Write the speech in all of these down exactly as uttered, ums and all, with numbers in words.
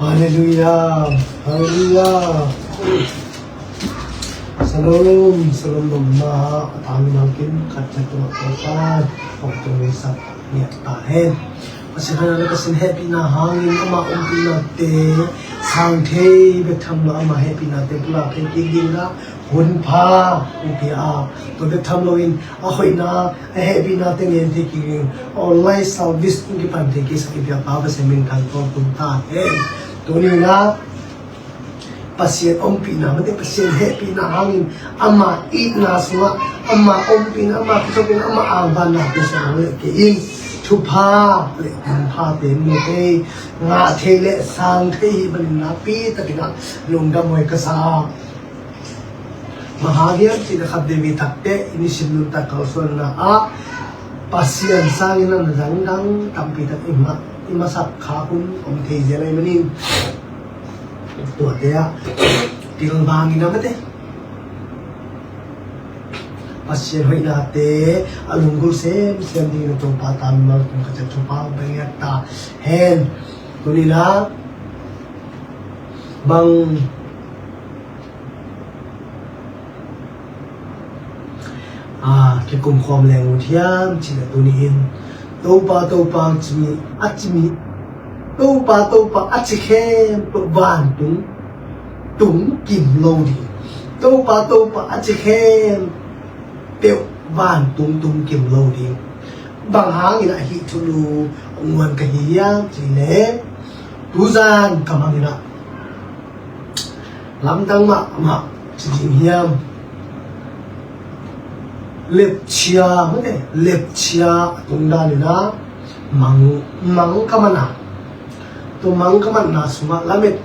Halleluiah. Halleluiah. Shalom. Shalom. Mama a tami nangkin khat khat tu a kan kong tu ni sak niat ta hen. Pasian hana le Pasian hehpihna hangin ama ompihna te sang thei bek tham lo, ama hehpihna te pulak thei kik ding a hun pha hong pia a, tua bek tham loin a hoihna a hehpihna te ngen thei kik ding online service hong kipan thei kik sak i biak pa Pasian min thang tawh tung ta hen. Tuni na Pasian ompihna mate Pasian hehpihna hangin ama itna sungah ama ompihna ama kithopihna ama angvanna te sungah le kei in thupha le thupha te mu thei ngah thei le sang thei hi manin nakpi takin ah lungdam huai ka sa. Bang hang hiam cih leh khat veivei takteh i nisim nuntak kalsuanna ah Pasian sangin a na dangdang tampi tak i ma i masak khak hun om thei zel ahih manin tuate ah pilvang in a mate Pasian hoihnate a lunggulh semsem dingin a Topa ta mimal kum khat ciat thupha hong pia ngiat ta hen. Tuni na bang a kikum khawm leng uh hiam cih leh tuni in Topa Topa a ci mi a ci mi Topa Topa a ci khempeuh vantung tung kim lo ding. Topa Topa a ci khempeuh vantung tung kim lo ding. Bang hangin ah hih thulu a nguan ka hi hiam cih leh tuzan ka mangin ah lamdang mahmah ci ding hiam? Lepchia mate lepchia a tung danin ah mang mang ka man a, tua mang ka manna sungah lamet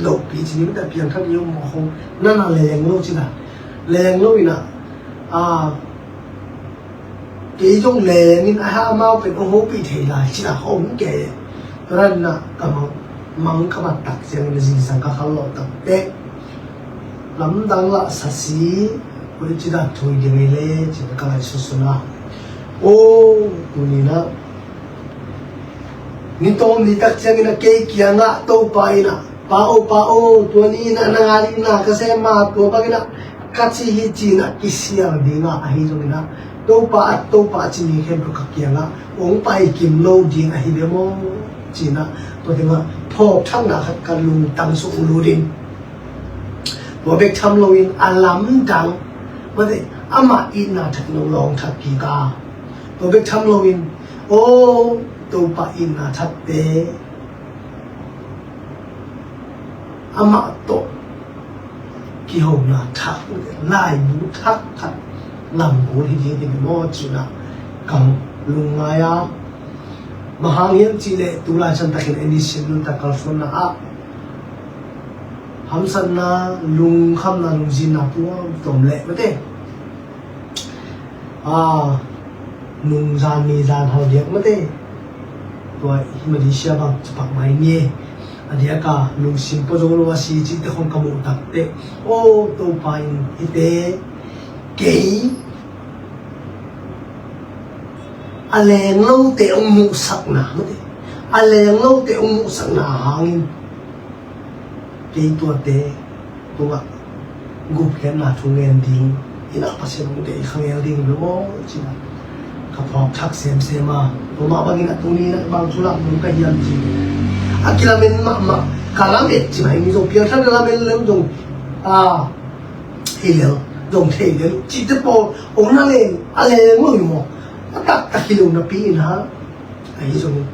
lohpi ci ni mate piangthak ni om mawk hong nana leng lo cina leng lo ina a kei zong lengin a ha amau pen hong hopih thei lai cih a hong kei. Tua dan inah ka mang mang ka mat tak ciangin a zingsang ka khal lawh tak teh lamdang lah sasi koi ci dan thui ding ei le cih ka lai susun a. O tuni inah ni tawm ni tak ciangin a kei kiangah Topa inah Pa aw, Pa aw, tua ni inah nang adingin na ka sem a, tua bangin ah ka ci hi ci inah kisial ding a, ahi zongin ah Topa a, Topa a ci mi khempeuh ka kiangah hong pai kim lo ding ahi ve maw ci inah tua tengah phawkthakna khat ka lungtang sung lut in tua bek tham loin a lamdang mate amah itna that in hong lawng thak kik a, tua bek tham loin aw Topa itna thatte amah tawh kihona thak laibu thak khat lamgul hi ding hi maw ci inah ka lungngai a. Bang hang hiam cih leh tu lai san takin ei nisim nuntak kalsuanna ah hamsatna lungkhamna lungzinna tuamtuam leh mate a nungzan nizan hal diak mate tua hi Malaysia bang cipak mai ni e. A diaka lungsim pua zo lo a si cihte khong ka muh takteh aw Topa in hite kei a leng lote hong muhsakna mate a leng lote hong muhsakna hangin kei tuate tungah gupkhiatna thu ngen ding inah Pasian hong deih kha ngel ding lo maw ci inah ka phawk thak semsem a. Tua mah bangin a tuni inah bang thu lak ding ka hiam ci a kilamen mahmah ka lamet ci mai mi zong piangthak na lamen lem zong a hi lel zong thei lel cihte pawl hong na leng a leng lo hi maw? A taktak hi lo napi inah ahi zongin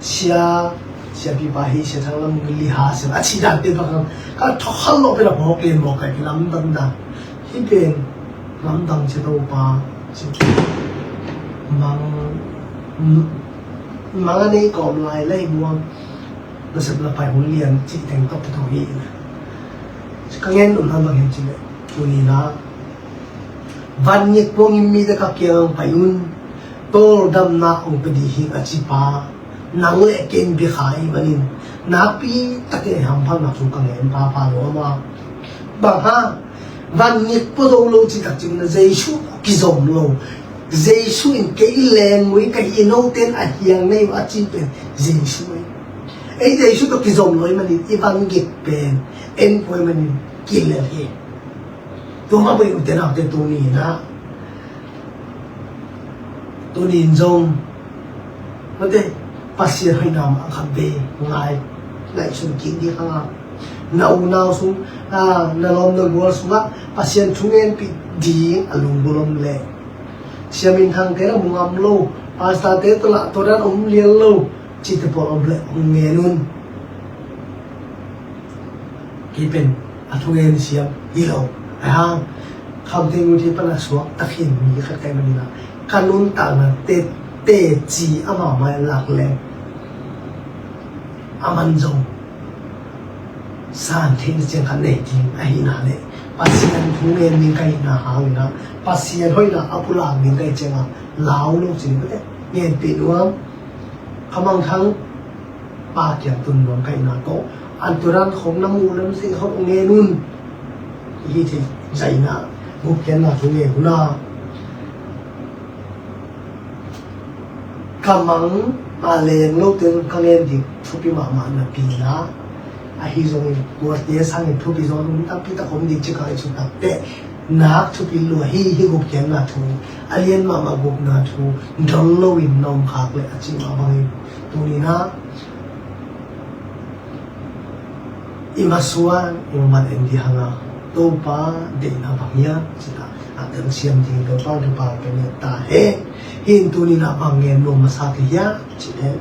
sia siapipa hi sia thang lam liha sia a ci dante bang hang ka thawkhal lo pela phawk len mawk kai lamdang dan hi pen lamdang cia Topa ci mang mang a nei kawm lai lai muang nasep na pai hun lian cih teng tawh kitho hi. Ka ngen nop na bang hiam cih leh tuni inah van ngek puangin mite ka kiang pai un tawldamna hong pe dih hing a ci pa nang le kei in bia kha ahih manin nakpi takin ei hamphatna thu ka ngen phapha lo ama. Bang hang van ngek pua zo lo cih tak ciangin a Jesu kizom lo Jesu in kei i leng uh hi ka hi note in a hiang nei uh a ci pen Jesu hi. Ei Jesu tawh kizom lo ahih manin i van gik pen en pua ahih manin kilel hi. Tua mah bangin ute naute tuni-in ah, tuni-in zong mate, Pasian hoihna mah khat vei ngai, ngaihsun kik ding hang a, na unau sung, a, na lawm na gual sungah Pasian thu ngenpih ding a lunggulh om leh, sia minthangte na mu ngam lo, pastorte tawh lah tua dan om lian lo cihte pawl om leh hong ngen un. Kei pen a thungen siam hi lo. Ahi hang khamtheih ngutheih pan a suakta khin mi khat ka hih manin ah, ka nuntakna te, teci ama mai lak leng, aman zong san theihna ciang khat nei ding ahihna leh, Pasian thu ngen ding ka hihna hangin ah, Pasian hoihna a pulak ding ka hih ciangah, lau lo ci ding mate, ngenpih nuam. Kha Mang Thang pa kiang tun nuam ka hihna tawh, an tua dan khong na muh lem seh khong ngen un. Hi thei zaina, gupkhiatna thu ngen un a, ka mang a leng lote ka ngen ding thupi mahmah napi-in ah, ahi zongin tuate sangin thupi zaw ding tampi tak om ding ci ka ngaihsut tak teh, nak thupi lua hi. Hih gupkhiatna thu, a lian mahmah gupna thu dong loin na om khak leh a cih mah bangin, tuni-in ah i masuan i mamat en ding hang a, Topa deihna bang hiam cih a, a telsiam ding Topa kipa pen ta hen. Hih in tuni-in ah bang ngen nuam masa ka hiam cih leh,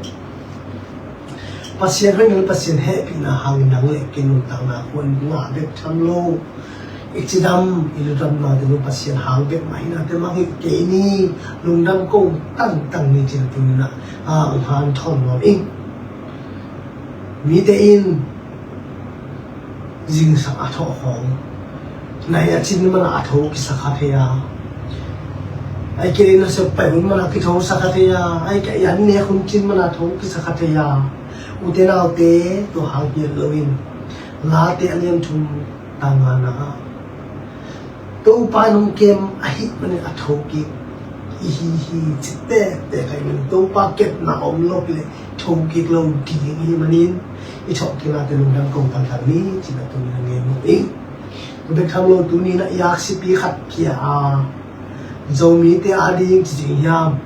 Pasian hoihna le Pasian hehpihna hangin nang le kei nuntakna khuan ngah bek tham lo, i cidam i lungdamnate lo Pasian hang bek mah hi nate mangngilh kei ni, lungdam ko tangtang ni cih tuni-in ah, a, hanthawn nuam ing. Mite in zingsang a thawh khawng, nai a cin manah a tho kisa kha thei a, ahih kei leh nasep pai hun manah kitho sa kha thei a, ahih kei leh an nek hun cin manah tho kisa kha thei a. Ute naute, tua hang hi loin Late a lian thum, tang ngana ah, Topa in hong kem ahih manin a thokik i hi hi ci tektek ahih manin, Topa kepna om lo leh thokik lo ding ahih manin, i thawhkiknate lungdam ko tangtang ni cih a tuni-in ah ngen nuam ing. Tua bek tham lo, tuni-in ah i aksipi khat kia a, Zomite ading ci ding hiam,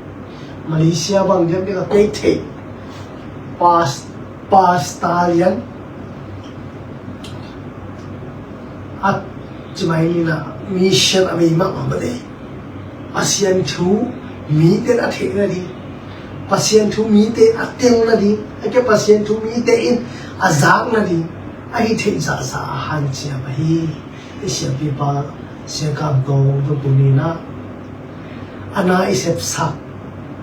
Malaysia bang diakdiak a kei theih, Pas-, Pastor Lian a ci mai ni-in ah, mission a bei mahmah mate. Pasian thu mite in a theih nading, Pasian thu mite in a tel nading, a kia Pasian thu mite in a zak nading, a hi theih zahzah a hanciam ahi. I siapipa Sia Kam Tawng tuni-in ah, a na i sepsak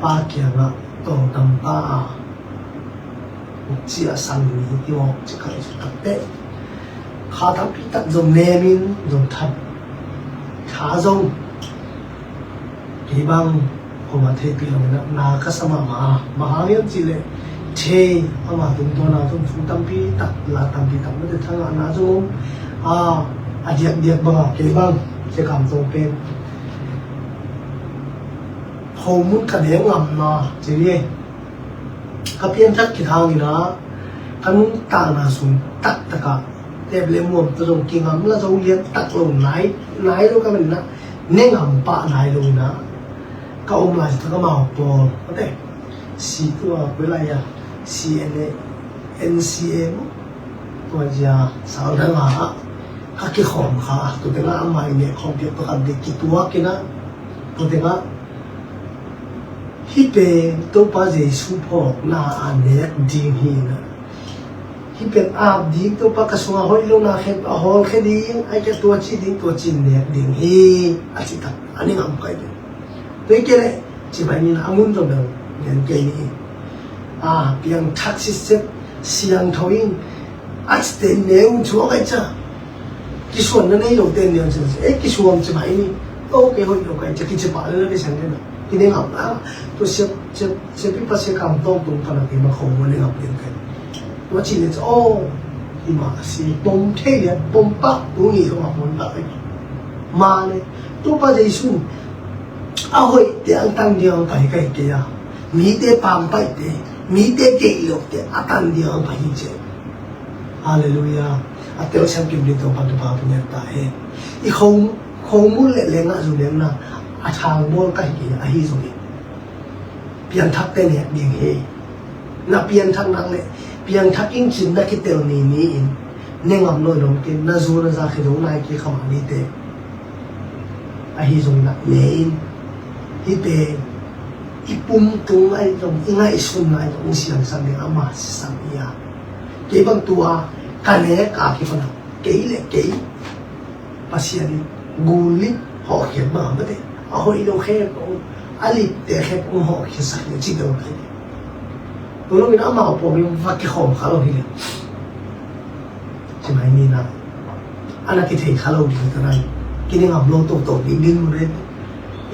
pa kiangah tawngtam ta a, cia sang ni hi mawk ci ka ngaihsut tak teh, kha tampi tak zong nemin zong that, tha zong kei bang kong a theihpih lo in ah, na ka sa mahmah a, bang hang hiam cih leh thei, ama tungtawn a zong thu tampi tak, la tampi tak mate thangahna zong om a, a diakdiak bang a kei bang Sia Kam Tawng pen khomun ka deng ngamna ci ni, ka pianthak kithang in ah, ka nuntakna sung taktak ah tep le muam tawh zong kingamla zo lian tak lo, nai, nai lo ka hih manin ah, ne ngam pah nai lo in ah, ka om lai taktak amau pawl, mate, si tua koi lai a, C N A, N C A maw, tua zia sal dang ah ka kikhawm kha, tua teng ah amah i nek khawm piak pakhat ding kituak in ah, tua teng ah hih pen Topa Jesu phawkna a nek ding hi in ah, hih pen ap ding, Topa ka sungah hoih lohna khen a hawlkhia ding, ahih kei leh tua ci ding, tua ci nek ding hi, a cih tak a ne ngam kei ding. Tua hi kei leh ci mai ni-in ah, a ngun zong bel ngen kei ni. A, piangthak sitset, siangtho in, a cite ne un, suak ai ca. Kisuanna nei lote ne un ci, e, kisuang ci mai ni. O, kei hoih lo kei ci, kici pah lel a kei siang kei na. Kine ngam na. Tua sia, sia, siapipa Sia Kam Tawng tung pan a kei ma khong ma ne ngam lian kei. Tua ci leh ca, o, hi mah a si, pom thei lian, pom pah, tu ni zong a pom pah kei. Mah leh Topa Jesu in a hoihte angtang ding a hong pai kei kei a, mite pampaihte, Mite deih loh teh a tan ding a pai hi ci. Halleluiah. A telsiam kim ding Topa thupha pia ta hen. I khong khong mun le lengah zu lengna a thang bawl ka hi kei ahi zongin piangthakte nek ding hi. Na piangthak nak le piangthak ing cin na kitel ni ni in ne ngam nawi nong kin na zu na za khe zo nai ki khamah nite. Ahi zong nak ne in hite i pum tung ai zong i ngaihsun nai zong siangsak ding ama sisan ia. Kei bang tua ka nek a kipana kei le kei Pasian in gul in hawhkhiat ma mate a hoih lo khe pawh a lipte khe pawh hawhkhiatsak le ci dong kai. Tolong in amau pawh min va kikhawm kha lo hi le. Ci mai ni na ana kithei kha lo ding ka nai. Kini ngam lo to to ding ding mu le.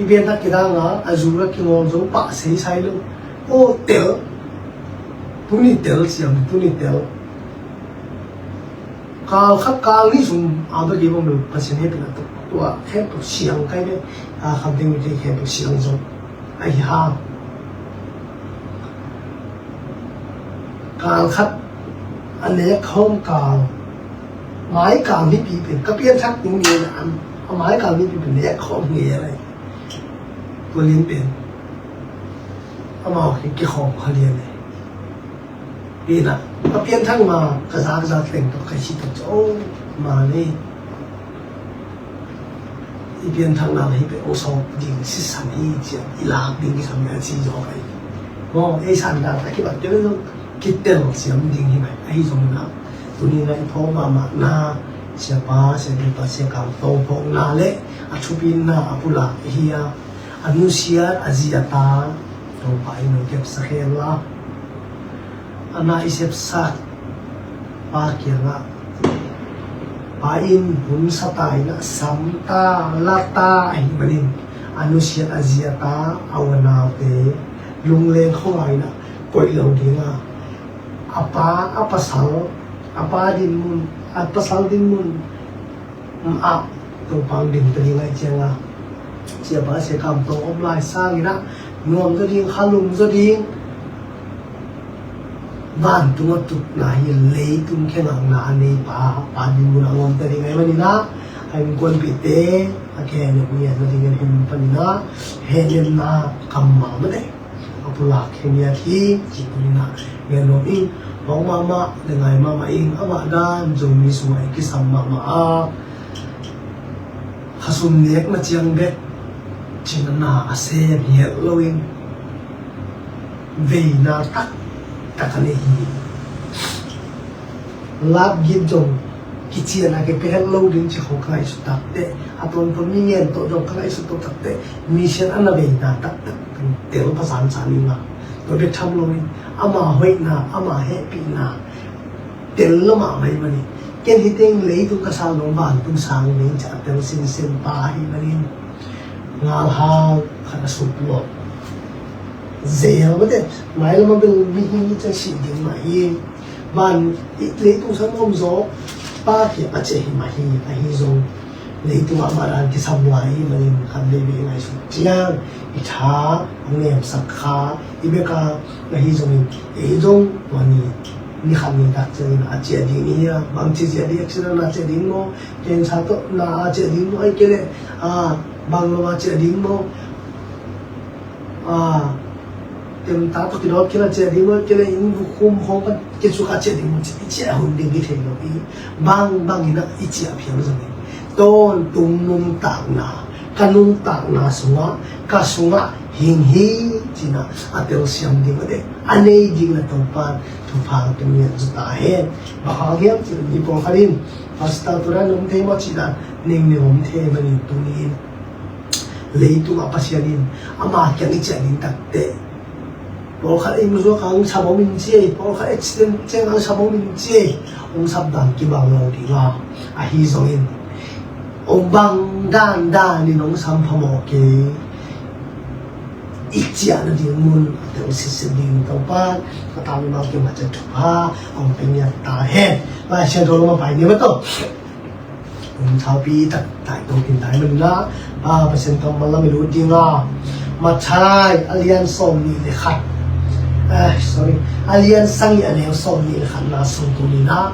I bian tak kidang a a zu la kingol zo pah sei sai lo. O tel. Tuni tel siam tuni tel. Kal khat kal nih sung a bek i bang bel Pasian hehpihna tuk tua khempeuh siang kai ve. A khamteng mite khempeuh siang zong ahi hang. Kal khat a nek khawm kal mai kal nipi pen ka pianthak tung nge na an a mai kal nipi pen nek khawm nge lai. Tua lian pen amau khi kikhawm kha lian lai. Ina ka pianthak ma ka zakzak teng tawh ka si tawh ca o ma ni. I pianthak na hi pe o sawp ding sisan hi cia i lak ding kisam na si zaw kai. Maw ei san dan a kibat kei lo kitel siam ding hi mai ahi zong na. Tuni na i phawk mahmah na siapa siapa siakam tawng phawk na le a thupin na a pulak hi a. A nusiat a zi a ta Topa in hong kepsak hen la. A na i sepsak pa kiangah pa in hun sa ta in a sam ta la ta ahi manin a nusiat a zi a ta a uanaute lungleng khuanga in a koih lo ding a a pa a pasal a pa din mun a pasal din mun ah Topa hong ding ta ding ahi cianga siapa siakam tawh om lai sangin ah nuam zaw ding khalum zaw ding vantung a tutna hi leitung khenakna a nei pa pa ding mun a ngom ta ding ahi manin ah a innkuanpihte a kihehnem ngiat na ding a him panin ah hehnemna kammal mate a pulak khe ngiat hi ci tunin ah ngen nuam ing. Bawng mahmah le ngai mahmah ing amah dan Zomi sungah i kisam mahmah a khasum nekna ciang bek cina na a sem hial loin veina taktak a nei hi. Lap git zong kician a kipehel lo ding ci khong ka ngaihsut takteh a tawntawn mi ngen tawh zong ka ngaihsut tawh takteh misian a na veina taktak tel pasan san ing a tua bek tham loin ama hoihna ama hehpihna tel lo mahmah hi manin ken hi teng leitung ka sal nong vantung sang ning ca tel sinsen pa hi manin ngalhang khat a suk lo zel mate mailama bel mihing hi ca sih ding mah hi. Van i leitung sang om zaw pa kiang a ciah hi mah hi ahi zong leitung ah mah dan kisam lai hi manin khat veivei ngaihsut ciang i tha a nemsak kha i bek a ahi zongin ei zong tua ni ni khat ni tak ciangin a ciah ding hi a bangci ciah ding accident a ciah ding maw cancer tawh na a ciah ding maw ai kei leh bang lo a ciah ding maw a temta tawh kidawt khin a ciah ding maw kei leh inn bukhum khawng ka kicuk a ciah ding maw i ciah hun ding hi thei lo i bang bang in a i ciah phial zongin tawntung nuntakna ka nuntakna sungah ka sungah hing hi cina a telsiam ding a dek a nei ding na Topa thupha ka ngiat zu ta hen. Bang hang hiam cina mi pawlkhat in pastor tura nong thei maw cina neng neng om thei manin tuni in leitung a Pasian in ama kiang i ciah ding takteh pawlkhat ei musuak ang sabom in ciei pawlkhat accident ciang ang sabom in ciei hong sap dan kibang lo ding a ahi zongin hong bang dan dan in hong sam phamawh kei i ciah na ding mun a tel sitset ding Topa ka tami mau kei ma cian thupha hong pia ngiat ta hen. Lai Siangtho lo ma pai ni ma to. Hun thaupi tak tai tawh kin tai man la pa Pasian tawh man la mi lut ding a Matthai a lian sawm nih le khat Eh, sorry. A lian sagih, a neu sawmnih le khatna sung tuni-in ah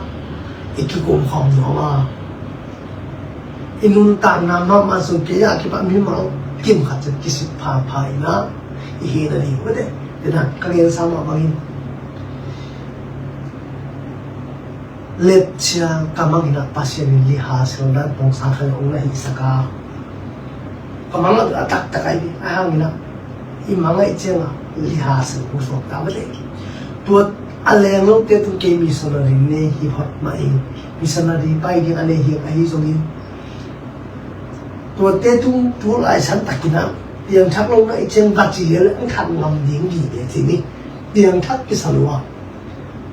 i kikum khawm nuam a, i nuntakna mahmah sung kei a kipat mimal kim khat ciat kisik phapha in ah i hihna ding uh mate. Tena ka gensa mah bangin lepcia ka mang in ah Pasian in lihasil dan pongsa khat hong na hihsak a, ka mang a taktak ahi ding a, hang in ah i mang ahih ciangin lihasil hong suak ta mate. Tua a leng lote tung kei missionary nei hi phot mah ing, missionary pai ding a nei hi ahi zongin, tuate tung tu lai san takin ah piangthak lo na i ciang va ci lian le ang thak ngam ding ding ve ci ni. Piangthak kisa lua.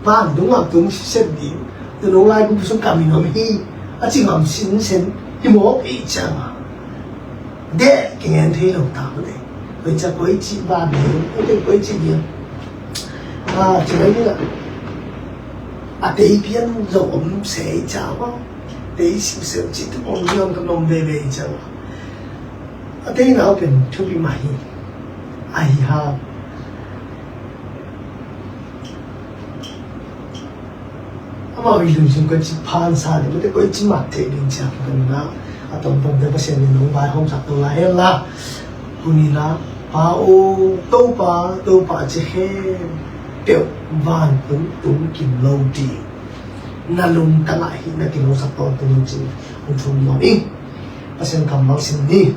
Vantung ah tung sisep ding. Tun hong lai kum sung kam in om hi, a ci ngam sinsen hi mawk i ciang a, deh kingen thei lo ta mate. Koi ca koi ci van ding, koi ci ding. A ci mai ni la. A tei pian zo om se i ciang a, tei siuseu ci tu om ni om ka nom veve i ciang a, a tei nau pen thupi mah hi. Ahi hang amau i lungsim koi ci phan sa ding mate, koi ci mat thei ding ciang ka nuna. A tomtomte Pasian in hong vaihawmsak to lai hen la. Tuni-in ah Pa aw, Topa, Topa ci khempeuh vantung tung kim lo ding na lungtang ah hih na kilawmsak tawntung in ci-in hong thum nuam ing. Pasian kammal sim ni.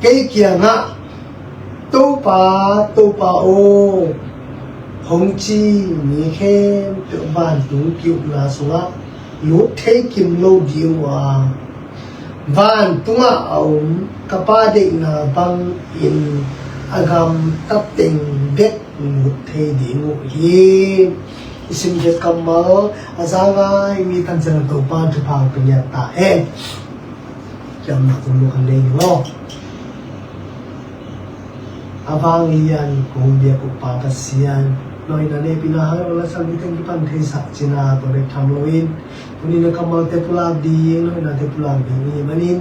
Kei kiangah Topa, Topa aw, hong ci mi khempeuh vantung ki-ukna sungah lut thei kim lo ding uh a, vantungah a om ka Pa deihna bangin a gamtat teng bek lut thei ding uh hi. I simkhiat kammal a za ngai mi tangciang Topa thupha pia ta hen. Kiamna kum lo kan nei ni maw? A vanglian kong biak uh Pa Pasian, na hoihna neihpihna hang a la sang mi teng kipan theisak cihna tua bek tham loin, tuni-in na kammalte pulak ding, na hoihnate pulak ding i hih manin,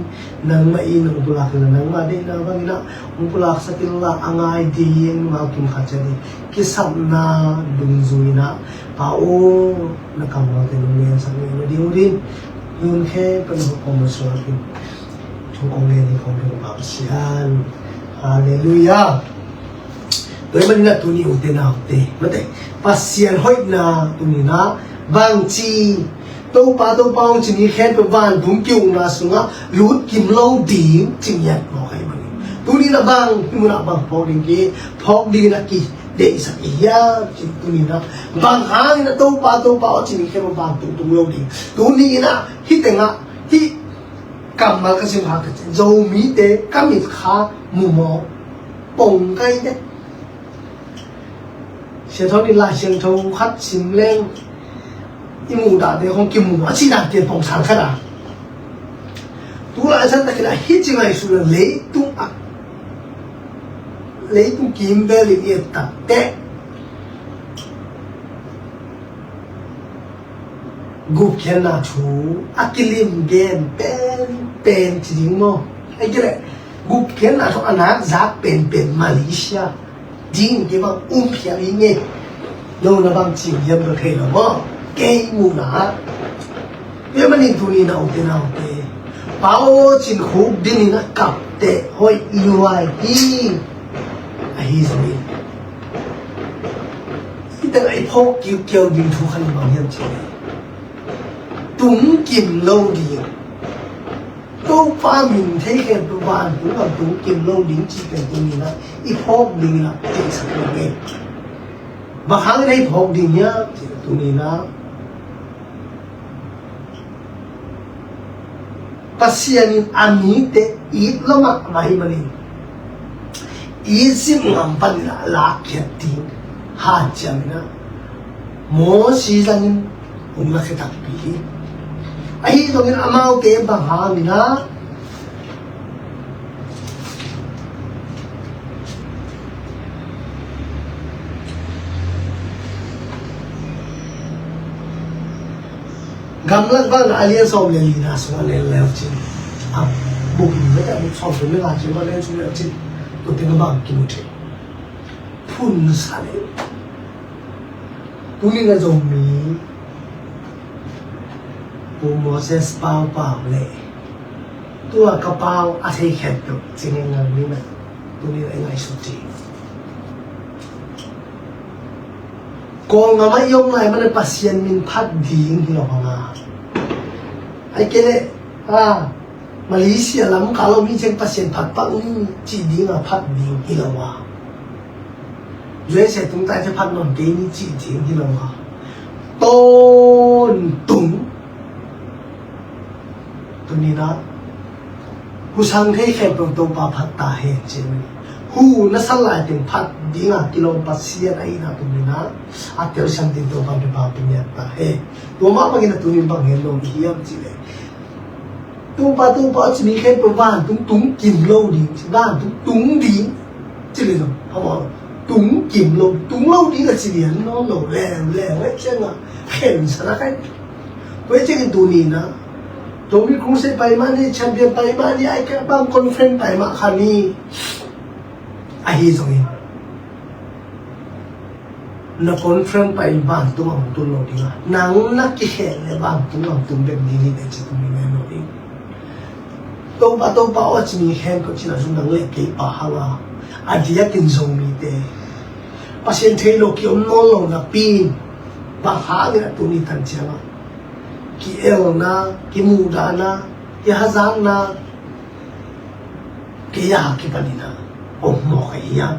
nangmah in hong pulak inla nangmah deihna bangin ah hong pulaksak inla a ngai ding, nungak kim khat ciat ding kisapna dungzui in ah Pa aw, na kammalte nong gensak ngei nading uh in, hun khempeuh na hukum na suakin thu kong ngen hi kong dong Pa Pasian. Halleluiah. Tua ahih manin ah tuni ute naute mate, Pasian hoihna tuni-in ah bangci, Topa, Topa hong ci mi khempeuh vantung ki-ukna sungah lut kim lo ding ci ngiat mawk ahih manin, tuni-in ah bang hih munah bang phawk ding ki, phawk dingin ah kideihsak i hiam cih tuni-in ah, bang hangin ah Topa, Topa aw ci mi khempeuh vantung tung lo ding? Tuni-in ah hih tengah hih kammal ka sim hak ka ci, Zomite ka mitkha mu mawk pong kai te. Sia Thawn in Lai Siangtho khat sim leng i muhdahte hong kimu a cih dante pong sang khat a, tu lai san takin ah hih ci ngaihsutna leitung ah, leitung kimvel in i et takteh gupkhiatna thu a kilim gen penpen ci ding maw? Ahih kei leh gupkhiatna thu a nak zak penpen Malaysia ding kei bang um phial hi ngei. No na bang ci hiam ka thei lo maw? Kei muhna ah. Tua ahih manin tuni-in ah ute naute, Pa aw cin khuk dingin a kapteh hoih luai hi. Ahi zongin i tengah i phawk kiukiau ding thu khat in bang hiam cih leh tung kim lo ding. Topa min thei khempeuh vantung gam tung kim lo ding cih pen tuni-in ah i phawk dingin ah deihsak lo ngei. Bang hangin ah i phawk ding hiam cih leh tuni-in ah Pasian in a mite it lua mahmah ahih manin Egypt gam panin a lakkhiat ding hanciam in ah Moses zangin hong lakkhiat takpi hi. Ahi zongin amaute bang hangin ah Gamlak Vanglian a lian sawm le lina sungah len le uh cin. A buk in mete a buk sawm le nga cin mah len sung le uh cin. Tua teng ah bang kimu thei? punsa le. Tuni na Zomi Pu Moses Pau Pau le tua ka pau a thei khen tu cingin ngal ni na tuni na i ngaihsut ding. Kawlngam ah i om lai mana Pasian min phat ding hi lo hang a. Ai kei le a Malaysia lam ka lo mi ceng Pasian phat pang ni cih ding a phat ding hi lo a. U S A tung tai te phat non kei ni cih ding hi lo a. Tawntung. Tuni na husang thei khempeuh Topa phat ta hen ci ni. Hu na sal lai teng phat ding a kilawm Pasian a ina tuni na a telsiam ding Topa bia pau tuni a ta hen. Tua mah bangin a tuni bang hen lo hiam ci le. Topa, Topa, ci mi khempeuh vantung tung kim lo ding, vantung tung ding. Ci le zong, a maw, tung kim lo, tung lo ding a ci lian nawn lo, leu, leu, eh, ciang a, khen sa na kai. Tua ciang in tuni na, Zomi Crusade pai mah ni, Champion pai mah ni, ai ka bang conference pai mah kha ni. Ahi zongin. Na conference pai in vantung a hong tun lo ding a, nang na kikhel le vantung a hong tun bek ni hi le ci tung ni lo ding. Topa, Topa aw ci mi khempeuh cina zong nang le kei pa hang a, a diakin Zomite Pasian thei lo ki om nawn lo napi in, bang hangin a tuni tan ciang a ki-elna, kimuhdahna, kihazatna, kei a kipanin a om mawk ahi a.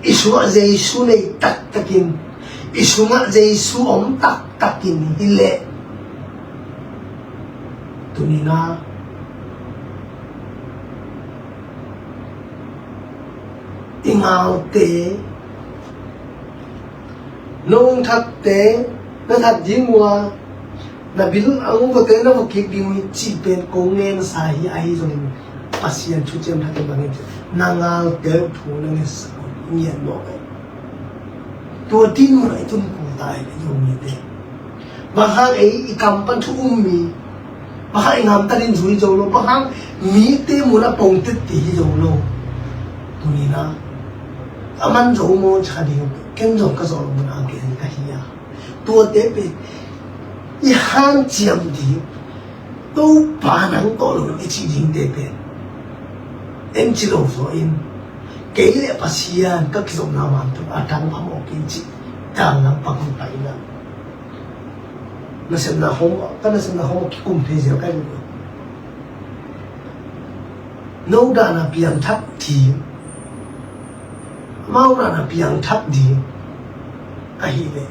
I sungah Jesu nei taktakin, i sungah Jesu om taktakin hi leh tuni na i ngalte, na ung thakte, na that ding uh a, na bil a ung vawte na va kik ding uh hi cih pen ko ngen sa hi. Ahi zongin Pasian thuciam thak in bangin na ngalte uh thu na ngetsak uh ngiat mawk ahi. Tua din mun a i tun kul ta hi le Zomite. Bang hang ei i kam pan thu um mi, bang hang i ngamtakin zui zo lo, bang hang mite mun a pongtet ti hi zo lo. Tuni na a man zo maw ci kha ding, ken zong ka zawh lo mun a gen ka hi a. Tuate pen i hanciam ding, Topa nang tawh lo i cih dingte pen en ci lo zaw in, kei le Pasian ka kizopna vantung a dang phamawh kei cih dan lam pang hong pai na. Nasepna hong, ka nasepna hong kikum thei zel kai lo. No dana piangthak ding, amau dana piangthak ding ahih leh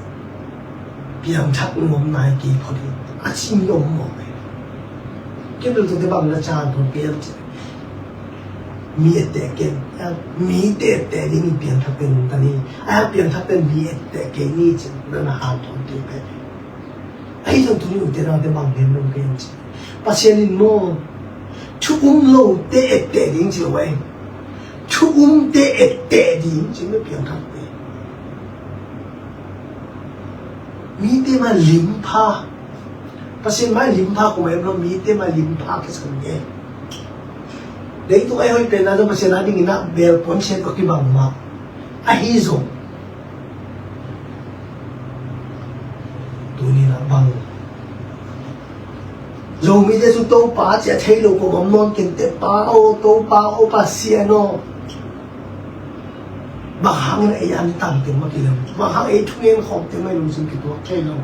piangthak nuam nai kei phot hi a ci mi om mawk hi. Kei bel tute bang na caan phot kei am ci. Mi etteh ken, mite etteh ding in piangthak pen nungta ni. A piangthak pen mi etteh kei ni ci na na hanthawn kei pen. Ahi zong tuni ute naute bang gen lo kei am ci. Pasian in maw thu um lote etteh ding ci lo ahi. Thu umte etteh ding ci na piangthakte. Mite ma limpha. Pasian mai limpha kong em lo, mite mai limpha kisan nge. Leitung a i hoih penna zong Pasian a dingin a belpuan siat ka kibang mah. Ahi zong tuni na bang Zomite cu Topa cia thei lo ko bang nawn kente pa aw, Topa aw, Pasian aw. Bang hangin ei an tangte mah kilem, bang hang ei thungen khawmte mah i lungsim kituak thei lo.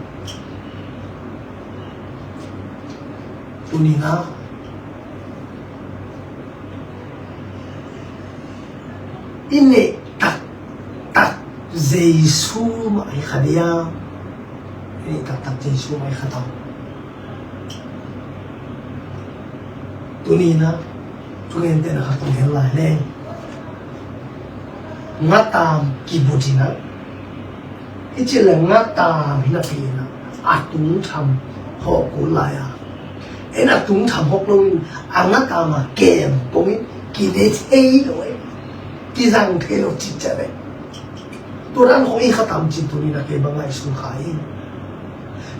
Tuni na i neih taktak Jesu mah hi kha dia. I neih taktak Jesu mah hi kha ta. Tuni na thungen te na kha tong hen lai leng ngatam kibutina. I cih le ngatam hi napi-in a tungtham hawh kul lai a, en a tungtham hawk loin a ngatam a kem pongin kine thei lo e, kizang thei lo cih ciang e. Tua dan hawh i khatam cin tuni na kei bang ngaihsun kha in.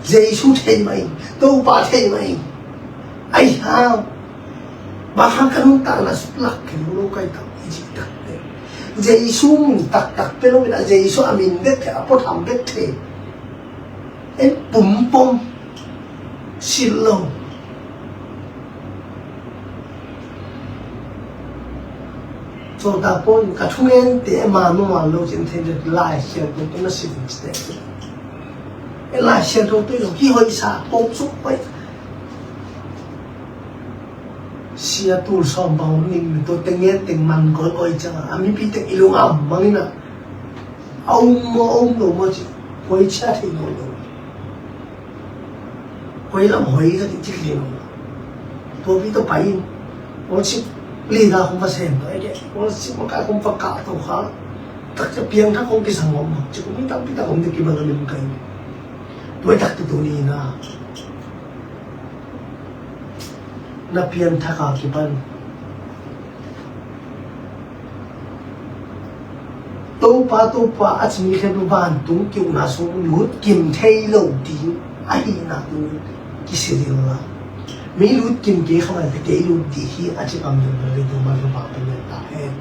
Jesu thei mah in, Topa thei mah in. Ai ha, bang hang ka nuntakna suklak kei lo kai tak i cih tak te. Jesu min taktak pia lo in, a Jesu a min bek thei, a puatham bek thei. En pumpom silh lo. Sawltak Paul in ka thungente man maw man lo cin thei dek Lai Siangtho tawh na silh in ci teh. En Lai Siangtho tawh lo hi hoih sa, kong suk hoih. Sia tul sawm bang om ning mi tawh teng ngen teng man kawikawi ciangin a mipi teng i lungam mangin a, a um maw a um lo maw ci, koi cia thei nawn lo. Koi lam hoi ka ti cik thei nawn lo. Tua pi tawh pai in worship leader kong va sem tawh eke worship makaih kong va kah tawh kha. Takcia piangthak kong kisam om mah ci kong mi tampi tak om dek kibang a lim kai. Tua i tak tu tu ni na. Na pianthak a kipan Topa, Topa a ci mi khempeuh vantung ki-ukna sung lutkim thei lo ding ahihna tungin kisilh inla, mi lutkim kei kha mah in kei lut ding hi a ci kam ding bel leitung bang Topa pen len ta hen.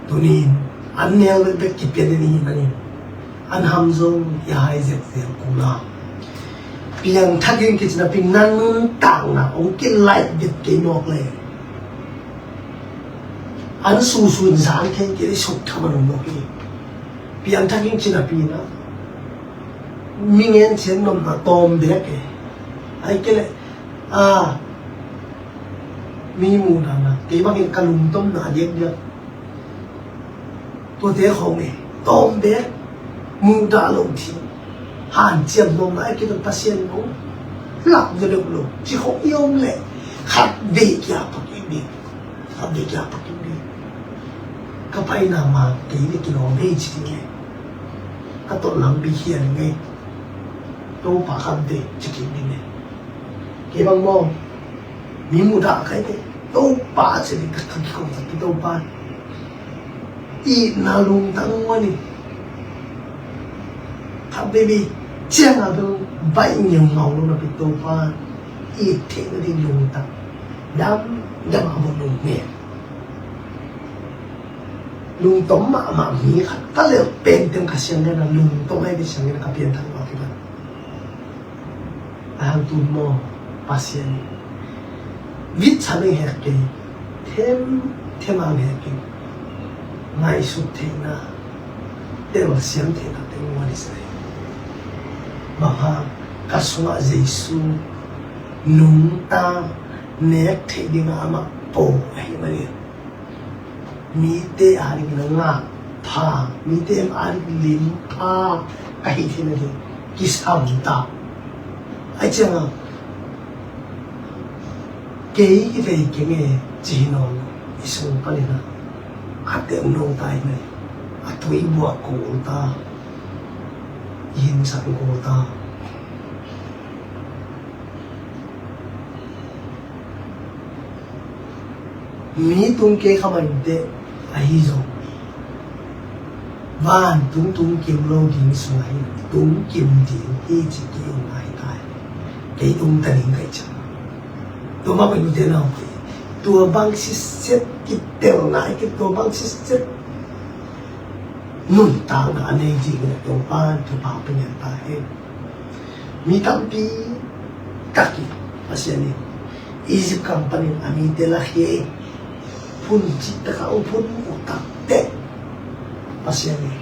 Tunin an neu bekbek kipian in i hih manin an ham zong i hai zekzel kul a, piangthak in kici napi na nuntakna hong kilaih bek kei mawk le, an susu in zan thei kei le suk tham a nung mawk hi. Piangthak in ci napi na mi ngen cian nopna tawm bek e. Ai kei le a mi muhdahna kei bangin ka lungtomna a diakdiak. Tuate khawng e tawm bek muhdah lo thim hanciam nuam lai kei tawh Pasian in hong lak zaw deuh lo ci khawng i om leh khat vei kia pak i bik, khat vei kia pak i bik. Ka paina ma kei le kilawm hei ci ding e. Ka tawh lampi hian ngei Topa khat vei ci kik ding e. Kei bang maw mi mudah kai te Topa ci ding ka kikhawm tak ki Topa. Itna lungtang mani khat vei vei ciang a bel baih ngiau ngau lo napi Topa it theihna ding lungtang dam dam a bawh lungmel lungtom mahmah mi khat ka lelh pen teng ka siang nena lungtom ai vei siang nena ka pianthak lo kiban. A hang tun maw Pasian in vit sa ding hek kei, them them ang hek kei, ngaihsut theihna telsiam theihna teng ua dih sa hi. Bang hang ka sungah Jesu nungta nek theih dingah amah po ahi manin mite a dingin a ngah pha, mite a dingin lim pha ka hih theihna ding kisam ta. Ai ciangah kei i vei keng e ci hi nawn lo. I sung panin a a teuh nong ta hi mai. A tui buah kul ta, i hinsak kul ta. Mi tung kei kha mah inteh ahi zong vantung tung kim lo ding sung ahi, tung kim ding hi ci kei om ahi tai. Kei tung ta ding kai ciang tua mah pen ute nau kei tua bang siset kitelna ahi kei tua bang siset nuntakna a nei ding na tua pan tua pau pen yan ta hen. Mi tampi tak in Pasian in Egypt gam panin a mite lakhia in phun cih takah hong phun uh takteh Pasian in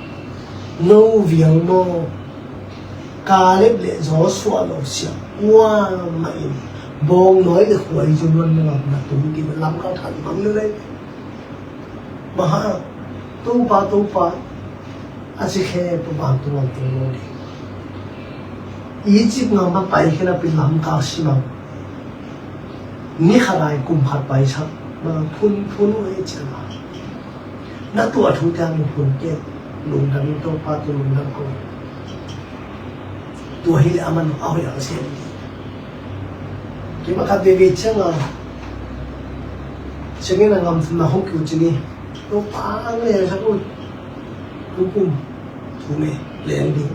no vial maw Kaleb le Joshua lo siam kuamah in bawngnawi le khuaizu nuan na ngam na tung kina lamkal than mang lelei. Bang hang Topa Topa a ci khe tua vantung lam tung lo ding. Egypt ngam a pai khe napi lamkal simang ni khat ai kum khat paisak bang phun phun uh ei ciang a na tuah thu tiang in phun kei lungdam in Topa tua lungdam ko. Tua hi le a man a hoih a sem ding. Kei mah khat veve ciang a siangin a ngam thumna hong kiu ci ni. Topa ang le sak un. Tukum thu nge leng ding.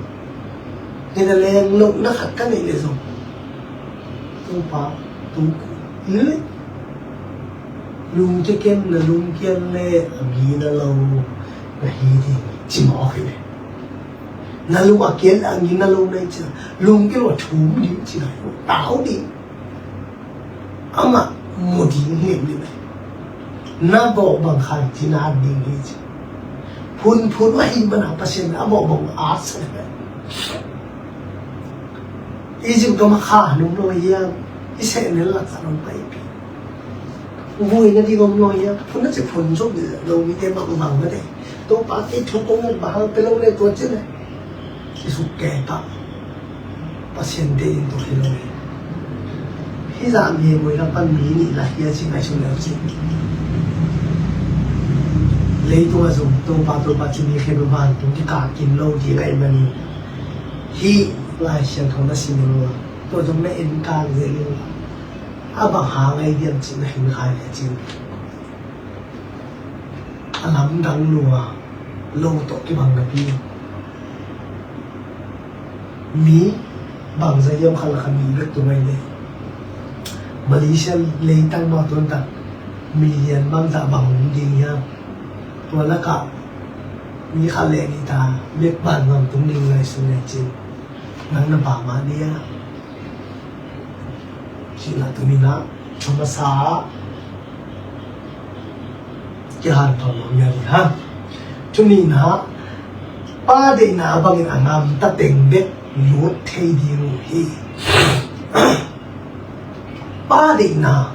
Nge na leng lo na khat ka neih le zong Topa tukum le Lungkia kem, na lungkia le a ngina lo na hi ding ci mawk hi ve. Na lung a kia le a ngina lo na hi ciang, lungkia lo a thum ding ci lai, tau ding. Amah mu ding hi lim lim. Na bawh bang khaici na at ding hi ci. Phunphun a hi mana Pasian a bawh bang at sa le. Egypt gam a kha nung lo hiam, i seh nel lak sa nung paipi. Vui na di gom lo hiam, phun na ci phun zok di lo mi te bang bang ma te. Topa kei thu kong ngat bang hang pe lo le tua ci le. I suk kei pa. Pasian te in tua hi lo hi. Hi zah mi vui lam pan mi nih la hia ci ngai sung le ci. Leitung a zong Topa, Topa ci mi khe ba van tung ki ka kim lo di ngai mani. Hi Lai Siangtho na si ning lo. Tua zong na en kang zel ing a, a bang hang ai diam cih na hin khai le cin. A lamdang lua lo tawh kibang napi, mi bangza hiam khat lakah mi bek tung ai le. Malaysia leitang mah tuan tak million bangza bang hong ding hiam? Tua lakah mi khat le nih ta bek ban bang tung ding lai sung le cin. Nang na pamah dia. Cih lah tuni na, thu masa kihan thawm lo mia ding ha. Tuni na, Pa deihna bangin a ngamta teng bek lut thei ding uh hi. Pa deihna,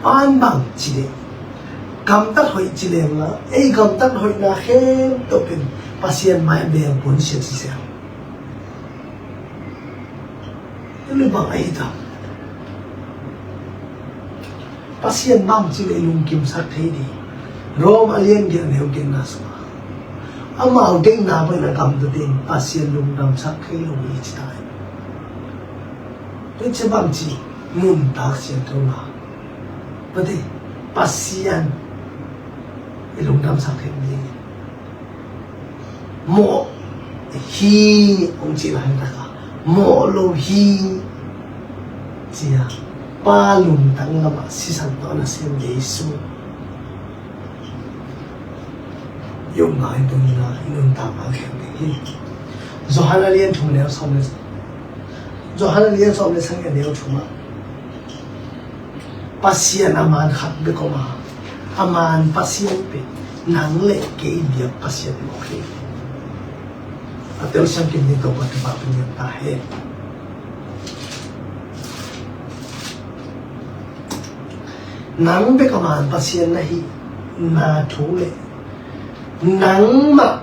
Pa in bang ci deh, gamtat hoih ci leng la, ei gamtat hoihna khempeuh pen Pasian mai a beng pun sian sisiang. Tuni bang ahi ta. Pasian bang ci le lungkimsak thei di. Rom a lian giat neu giatna sungah, amau deihna bangin a gamta teng Pasian lungdamsak thei lo hi ci ta. Tua ci bang ci nuntak siangtho na. Pate Pasian i lungdamsak thei ding. Mawh hi hong cih lai taka, mawh lo hi cia, Pa lungtang lamah sisan tawh a nasem Jesu i omna in tungina i nuntakna khel ding hi. Johan a lian thum neu sawm le, Johan a lian sawm le sagih a neu thum ah, Pasian a man khat bek om a, a man Pasian pen nang le kei biak Pasian mawk hi. A teu siam kim ding Topa Topa pen niam ta hen. Nang bek a man Pasian na hihna thu le nangmah,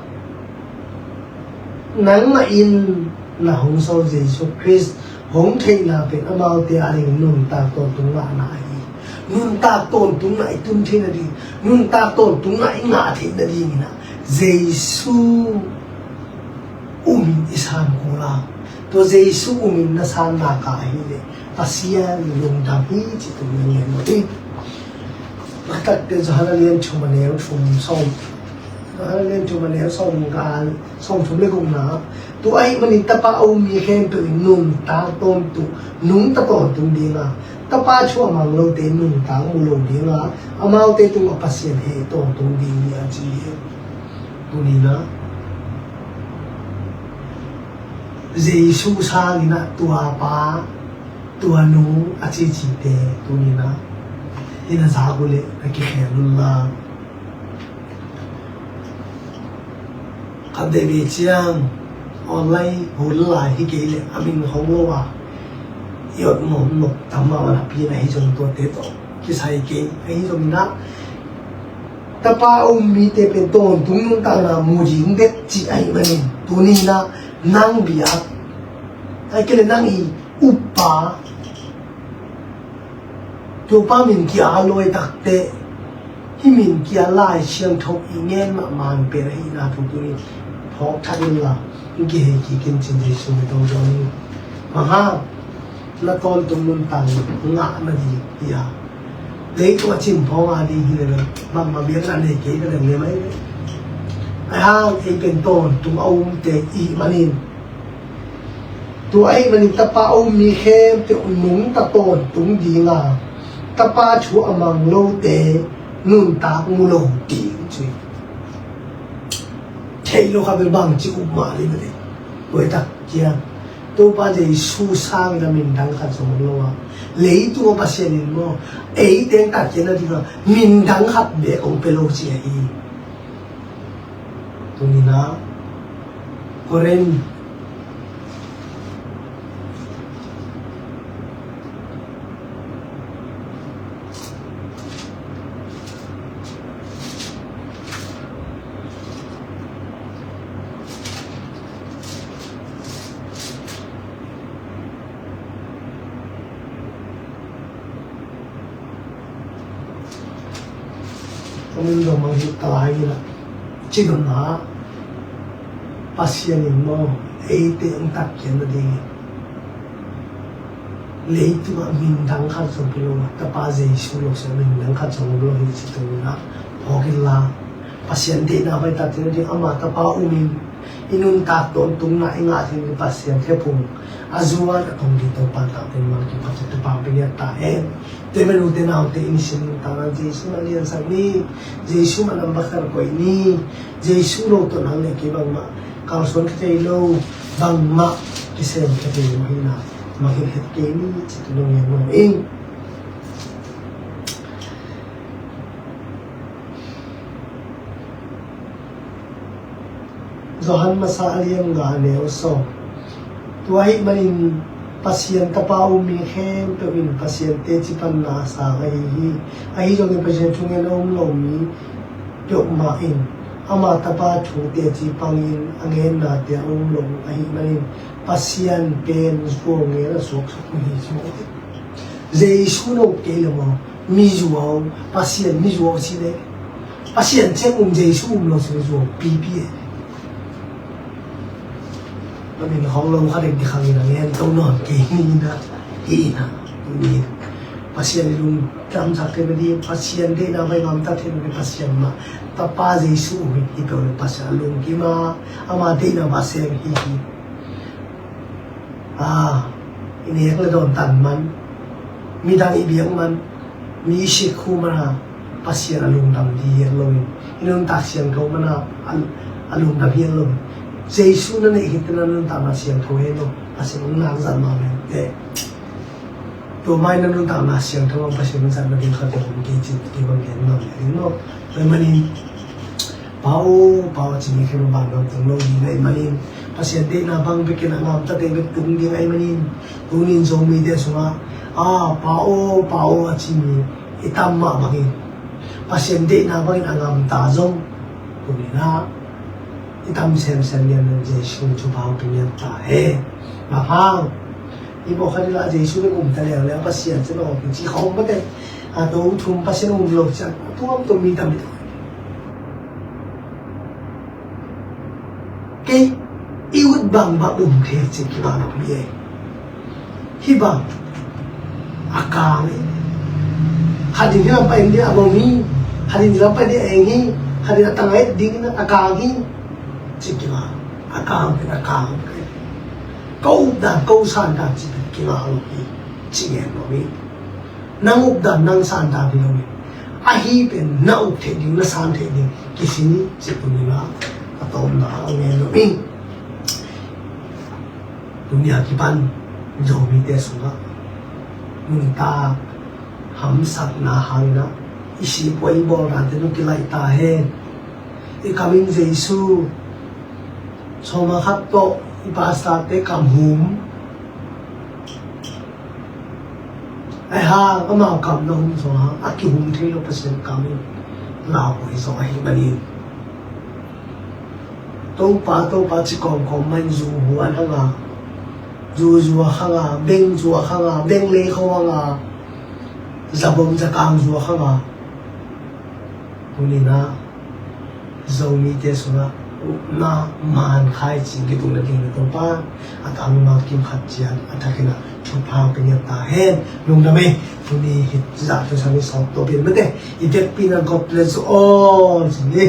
nangmah in na hong sawl Jesu Khrist hong theihna pen amaute a ding nuntak tawntung ngahna ahi. Nuntak tawntung ngah i tun theihna ding, nuntak tawntung ngah i ngah theihna dingin ah Jesu umin i san kul a, tua Jesu umin na san nak a ahih leh Pasian lungdam hi cih tungah ngen lo ding. Takte Johan a lian thum a neu thum sawm, Johan a lian thum a neu sawm gal, sawm thum le gukna. Tua ahih manin Tapa a um mi khempeuh in nuntak tawntung, nungta tawntung ding a, Tapa thu a mang lote nuntak mu lo ding a, amaute tungah Pasian heh tawntung ding hi a ci hi. Tuni na Jesu sangin ah tua pa, tua nu a cicite tuni na hi na zak uh leh na kikhel un la. Khat dei ve ciang online hun lai hi kei leh a min hong lo a, i ot nuam nop tam mah a na pi na hi zong tuate tawh kisai kei ahi zongin ah, Tapa a um mite pen tawntung nuntakna mu ding bek cih ahih manin tuni na nang biak, ahih kei leh nang i uppa, Topa min kia a lawi takte, hih min kia Lai Siangtho i ngen mahmah pen ahihna thu tuni phawk thak in la, in kihei kik in cin Jesu min tawh zawn in. Bang hang na tawntung nuntak ngah nading hi a, leitung a cin phawng a ding hi leh bangmah biakna nei kei ka lem lem ahi. Ahi hang ei pen tawntung a umte i hih manin, tua ahih manin Tapa a um mi khempeuh nungta tawntung ding a, Tapa thu a mang lote nuntak mu lo ding ci. Thei lo kha bel bang ci up mah ding a ding. Tua hi tak ciang Topa Jesu sangin a min dang khat zong om lo a, leitung a Pasian in maw, ei teng tak ciang a ding a min dang khat bek hong pia lo ci ahi. Tuni-in ah Korin Korin dong mang hi ta lai in ah, ci dong ah, Pasian in maw, eite hong tak ciang a ding in leitung ah min dang khat zong pia lo a, Tapa Jesu lo sia min dang khat zong om lo hi ci. Tuni-in ah phawk inla, Pasian deihna bai tak ciang a ding, ama Tapa um in, i nuntak tawntungna i ngah ding i Pasian khephung a zuan a tong ding Topa tak ciang mah kiphat ciat Topa hong pia ngiat ta hen. Tua ahih manin u te nau te, i nisim nuntakna Jesu mah liansak ni, Jesu mah nambat khat koih ni, Jesu lo tawh nang le kei bangmah kalsuan kha thei lo, bangmah kisem kha thei lo ahihna mah kiphat kei ni ci-in nong ngen nuam ing. Johan masa a lian nga a neu sawm. Tua ahih manin Pasian Tapa um mi khempeuh in Pasian teci panna a sang ahi hi. Ahi zongin Pasian thungen a um lo mi peuhmah in ama Tapa thu teci pangin a ngennate a um lo uh ahih manin Pasian pen zuau ngen a suaksak uh hi ci maw. Jesu lo kei lo maw, mi zuau, Pasian mi zuau ci leh, Pasian ciang um Jesu um lo ci leh zuau pipi e. Tua ahih manin hong lo kha dek dek hangin a ngen to nawn kei ni in ah, hi in ah, tuni in Pasian i lungdamsak thei nading, Pasian deihna bai ngamta thei nading Pasian mah, Tapa Jesu hi, hi peuh le Pasian a lungkim a, ama deihna mah sem hi hi. A, i nek le dawn tan man, midang i biak man, mi i sik khu man a, Pasian a lungdam ding hi het loin, i nuntak siangtho man a, a, a lungdam hi het loin, Jesu na neih khit teh na nuntakna siangtho hi lo, Pasian hong lak zat mah mente. Tua mah in na nuntakna siangtho ah Pasian hong zatna ding khat zong om kei cin, kei bang gen ngam le ding maw. Tua ahih manin Pa aw, Pa aw a ci mi khempeuh bang dong tung lo ding ahih manin, Pasian deihna bang bekin a ngamtate bek tung ding ahih manin, tuni in Zomite sungah, a, Pa aw, Pa aw a ci mi i tam mah bangin, Pasian deihna bangin a ngamta zong tuni in ah i tam semsem lian in Jesu thupha hong pia ngiat ta hen. Bang hang, i mawh khat in ah Jesu bek um ta leuleu, Pasian ci lo, ci khawng mate. A, tua hong thum Pasian um lo ci a, a tuamtuam mi tam hi. Kei i ut bangbang um thei ci kibang lo hi e. Hih bang a kang hi. Khat in hih lam pai ding a bawm hi. Khat in hih lam pai ding a eng hi. Khat in a tang a et ding in a kang hi. Ci kibang. A kang pen a kang hi. Ka up dan, ka up san dan ci pen kibang lo hi. Ci ngen lo hi. Nang up dan, nang san dan hi lo hi. Ahi pen na up theih ding, na san theih ding kisi ci tuni in ah a tawpna a ngen lo hi. Tuni a kipan Zomite sungah nuntak hamsatna hangin ah i sipuai i bawlnate nong kilaih ta hen. I kam in Jesu, sawma khat tawh i pastorte kam hum. Ahi hang amau kam na hum zong hang a kihum thei lo Pasian kam in lauhuai zong ahih manin, Topa, Topa ci kawmkawm mah in zu huan hang a, zu zuak hang a, beng zuak hang a, beng leikho hang a, zabom zakang zuak hang a, tuni in ah Zomite sungah upna man khai cing kitung nading in Topa a tangma kim khat ciat a thakin ah thupha pia ngiat ta hen. Lungdam ei. Tuni hih zah thu sang i sawt tawh pin mate, i vekpi in ah God bless you all ci ni.